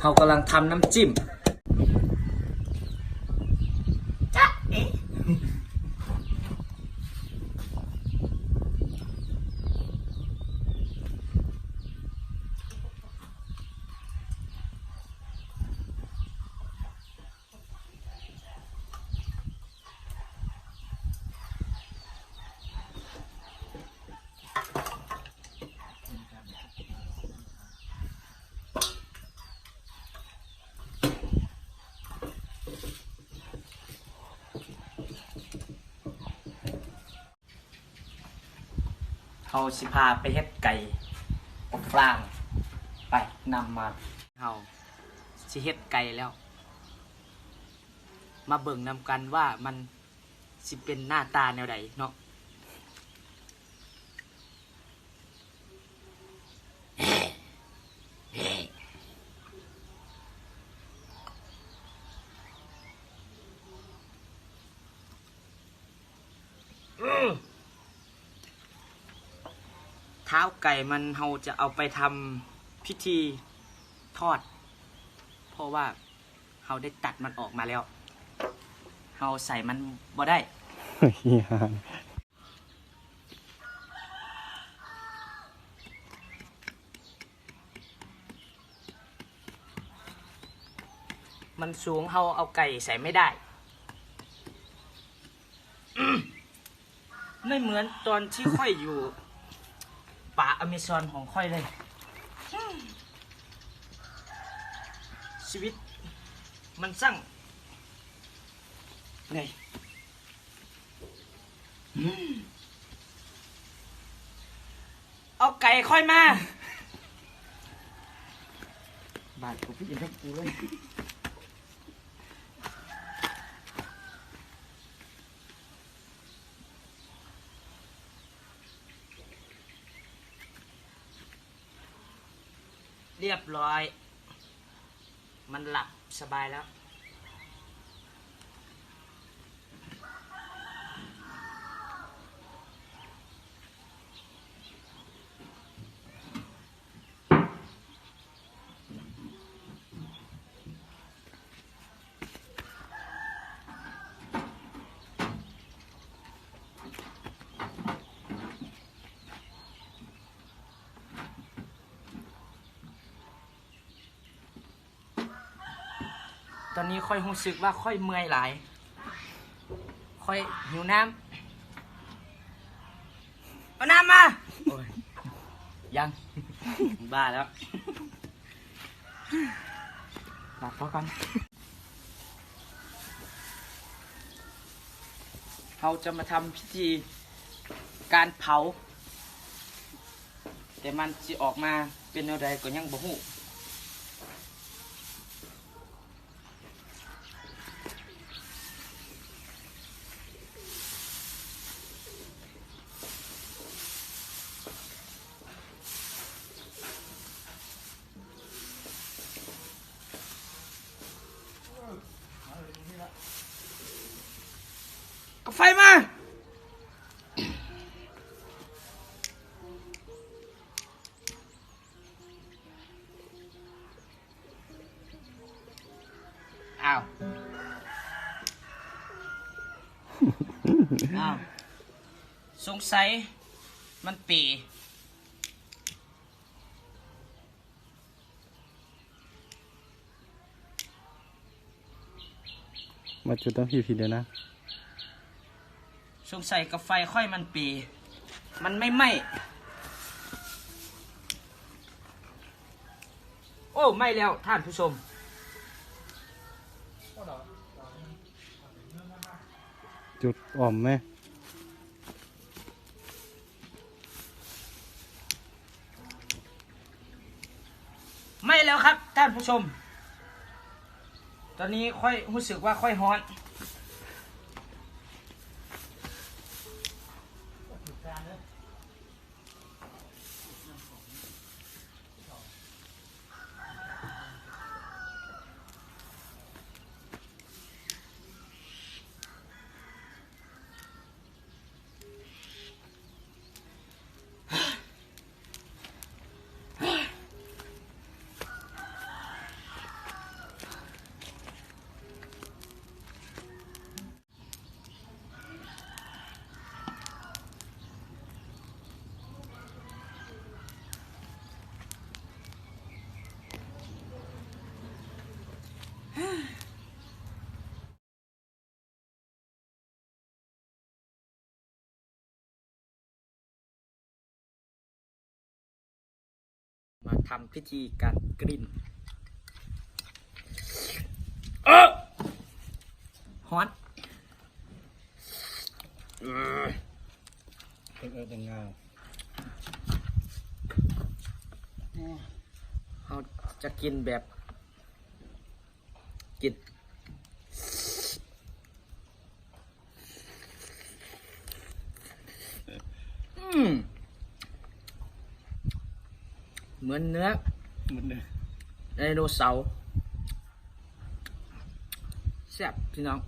ເຮົາກຳລັງທຳນ້ຳຈິ້ມ. ຈ໊ະເອ. ເຮົາຊິພາໄປເຮັດໄກ່ອົບຟາງ. ໄປ ນຳມາ. ເຮົາຊິເຮັດໄກ່ແລ້ວ ມາເບິ່ງນຳກັນວ່າມັນຊິເປັນໜ້າຕາແນວໃດເນາະ. ເທ້າໄກ່ມັນ ເຮົາຈະເອົາໄປທຳພິທີທອດ ເພາະວ່າເຮົາໄດ້ຕັດມັນອອກມາແລ້ວ ເຮົາໃສ່ມັນບໍ່ໄດ້. ມັນສູງ ເຮົາເອົາໄກ່ໃສ່ໄມ່ໄດ້. ໄມ່ເໝືອນຕອນທີ່ຂ້ອຍຢູ່ປ່າອາເມຊອນຂອງຂ້ອຍເລີຍ. ຊີວິດມັນຊ່າງ ເລີຍ. ເອົາໄກ່ຂ້ອຍມາ. ບາດກູໄປອີກກັບກູເລີຍ. ລຽບຮ້ອຍ. ມັນຫຼັບສະບາຍແລ້ວ. ຕອນນີ້ຂ້ອຍຮູ້ສຶກວ່າຂ້ອຍເມື່ອຍຫຼາຍ. ຂ້ອຍຫິວນ້ຳ. ເອົານ້ຳມາ. ໂອ້ຍ ຍັງ ບ້າແລ້ວ. ລາພໍກ່ອນ. ເຮົາຈະມາທຳພິທີການເຜົາ ແຕ່ມັນຊິອອກມາເປັນແນວໃດກໍຍັງບໍ່ຮູ້. ເອົາໄຟມາ. ອ້າວ ອ້າວ ສົງໄສມັນເປ. ມາຈຸດຕັ້ງພີ້ໆເດີນະ. ສົງໄສກະໄຟຂ້ອຍມັນເປ ມັນໄມ່ໄໝ້. ໂອ້ ໄໝ້ແລ້ວທ່ານຜູ້ຊົມ. ຈຸດອອມແມ. ໄໝ້ແລ້ວຄັບທ່ານຜູ້ຊົມ. ຕອນນີ້ຂ້ອຍຮູ້ສຶກວ່າຂ້ອຍຮ້ອນ. ເ ທຳພິທີການກລິ້ນ. ເອີ! ຮ້ອນ. ເອີ! ເປັນເອີເປັນງາວ. ເຮົາຈະກິນແບບ ກິນ ອືມ ເໝືອນເນື້ອ ເໝືອນເນື້ອໄດໂນເສົາ. ແຊບ ພີ່ນ້ອງ.